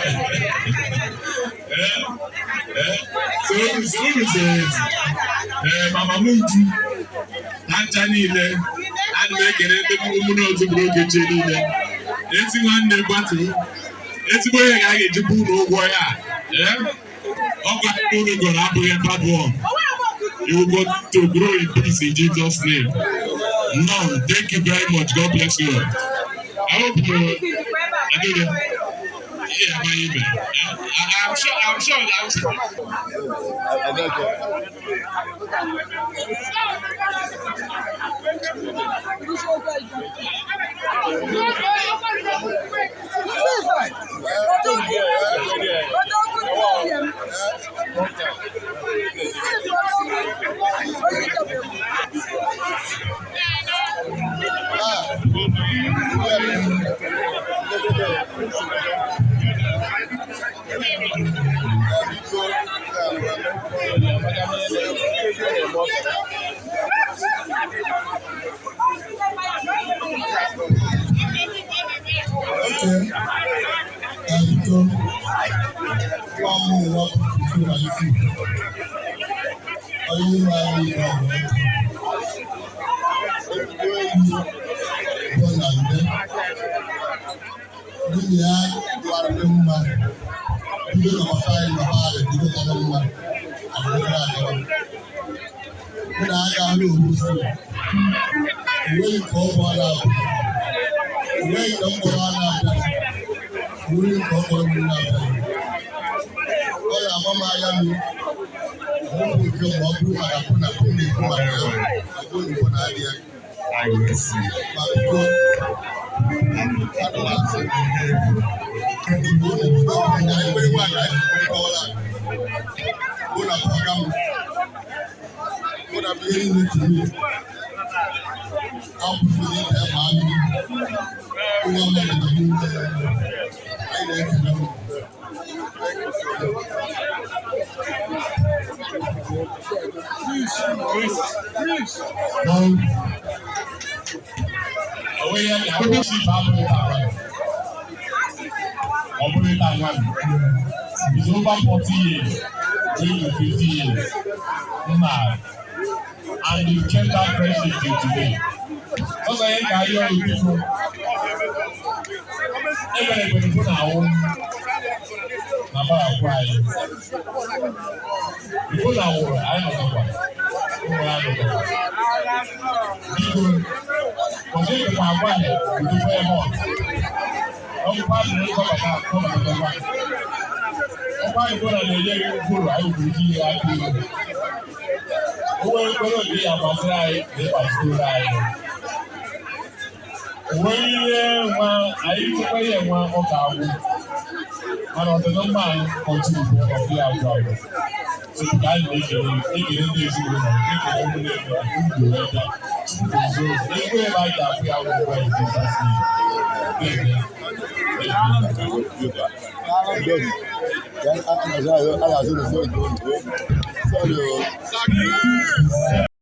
Ee, ee, so unu so ezi. Ee, mama m Uju na ncha niile, ana m ekele ndị ụmụnne Ozubulu Ogechi niile. Ezi nwanne gbatu, ezigbo ihe ka a ga-eji kwụ unu ụgwọ ya. Ee, ọkwa unu gọrọ abụghị bad one. You will go to grow in peace in Jesus' name. No, thank you very much. God bless you all. I hope you. I don't know. Yeah, my email. I'm sure. I'm sure. I'm sure. Okay. Biko, nwa m nwa puku na isi. Onye nwe anyị bụ ọgụ. Ezigbo enyi bụ na nde. Nwunye ya dịwara dị mma. Bido na papa anyị na papa anyị bido ka mma. Adịrị agawa. Mụ na aga n'owu siri. Enweghị nke ọ bụ ọ na-abụ. Enweghị nke mkpọrọ a na-abịa. Enweghị nke ọ kpọrọ m na-abịa. Ọ na-agba m anya mmiri. Ọ bụ nke ma ọ bụrụ maka pụ na pụ na-ekwu maka ya. Ọ bụrụ na ikwu na-adị ya. Ma biko, ana m asị unu bido ka anyị nwere nwaanyị anyị kọwara mụ na ọga m mụ na ihe niile tinye akwụkwọ ike ma mmiri nwa mmadụ na niile anyị na-ekele m. Onwe ya ka akwụsị abụghị taa. Ọ bụghị taa nwa m. It's over 40 years, going to 50 years. Nna, and you kept that friendship till today. Ọsọ ihe ka ayọ biko. Ebere kwere bụ na awụ na barakwu anyị. Biko na nwụrụ anyị nọtakwa. Ụmụ ya nọtakwa. Biko, ọzọ ịkwa agwa anyị bidokwa ebe ọ. Ọgwụkwa dị nkọbata nkọbatakwa. Ọkwa anyị na na-enye gị mkpụrụ anyị kwuru ike ihe aka ihu. O nwere mkpụrụ obi ya gbasara anyị na ịgbazitoro anyị. O nwere ihe nwa anyị chekwa ihe nwa ọ ga-agwụ. Mana ọdịdị mma anyị kọntinu bụ ọbụ ya agwụ agwụ. Tupu ka anyị na-ekele ekele ndị ezinụlọ, ekele ụmụnne m ugbo wee bịa. Chukwu gozie ụzọ. Ezigbo ebe anyị ga-afụ ya bụ ụgwọ anyị Jizọs name. Sorry.